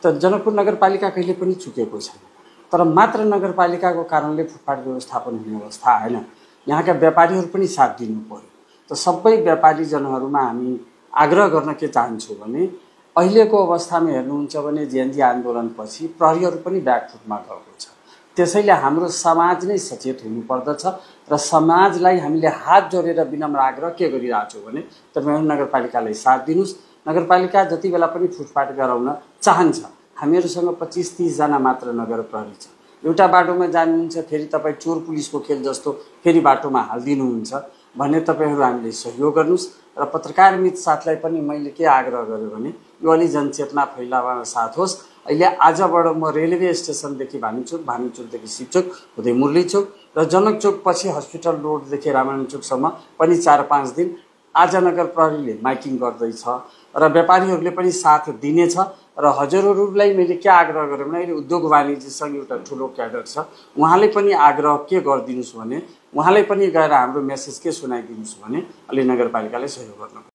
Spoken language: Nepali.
त जनकपुर नगरपालिका कहिले पनि चुकेको छैन। तर मात्र नगरपालिकाको कारणले फुटपाथ व्यवस्थापन हुने अवस्था आएन। यहाँका व्यापारीहरू पनि साथ दिनु पर्यो। त सबै व्यापारीजनहरूमा हामी आग्रह गर्न के चाहन्छौँ भने अहिलेको अवस्थामा हेर्नुहुन्छ भने जेएनजी आन्दोलनपछि प्रहरीहरू पनि ब्याकफुटमा गएको छ। त्यसैले हाम्रो समाज नै सचेत हुनुपर्दछ र समाजलाई हामीले हात जोडेर विनम्र आग्रह के गरिरहेको छौँ भने तपाईहरु नगरपालिकालाई साथ दिनुस्। नगरपालिका जति बेला पनि फुटपाथ गराउन चाहन्छ। हामीहरूसँग 25-30 जना मात्र नगर प्रहरी छ। एउटा बाटोमा जानुहुन्छ फेरि तपाईँ चोर पुलिसको खेल जस्तो फेरि बाटोमा हाल्दिनुहुन्छ भने तपाईहरु हामीले सहयोग गर्नुस्। र पत्रकार मित्र साथलाई पनि मैले के आग्रह गरेँ भने यो अलि जनचेतना फैलाउन साथ होस्। अहिले आजबाट म रेलवे स्टेसनदेखि भानुचोक, भानुचोकदेखि शिवचोक हुँदै मुरलीचोक र जनकचोक पछि हस्पिटल रोडदेखि रामायणचोकसम्म पनि 4-5 दिन आज नगर प्रहरीले माइकिङ गर्दैछ र व्यापारीहरूले पनि साथ दिनेछ। र हजुरहरूलाई मैले के आग्रह गरेँ भने अहिले उद्योग वाणिज्यसँग एउटा ठुलो क्याडर छ, उहाँले पनि आग्रह के गरिदिनुस् भने उहाँले पनि गएर हाम्रो मेसेज के सुनाइदिनुस् भने अलि नगरपालिकाले सहयोग गर्नु।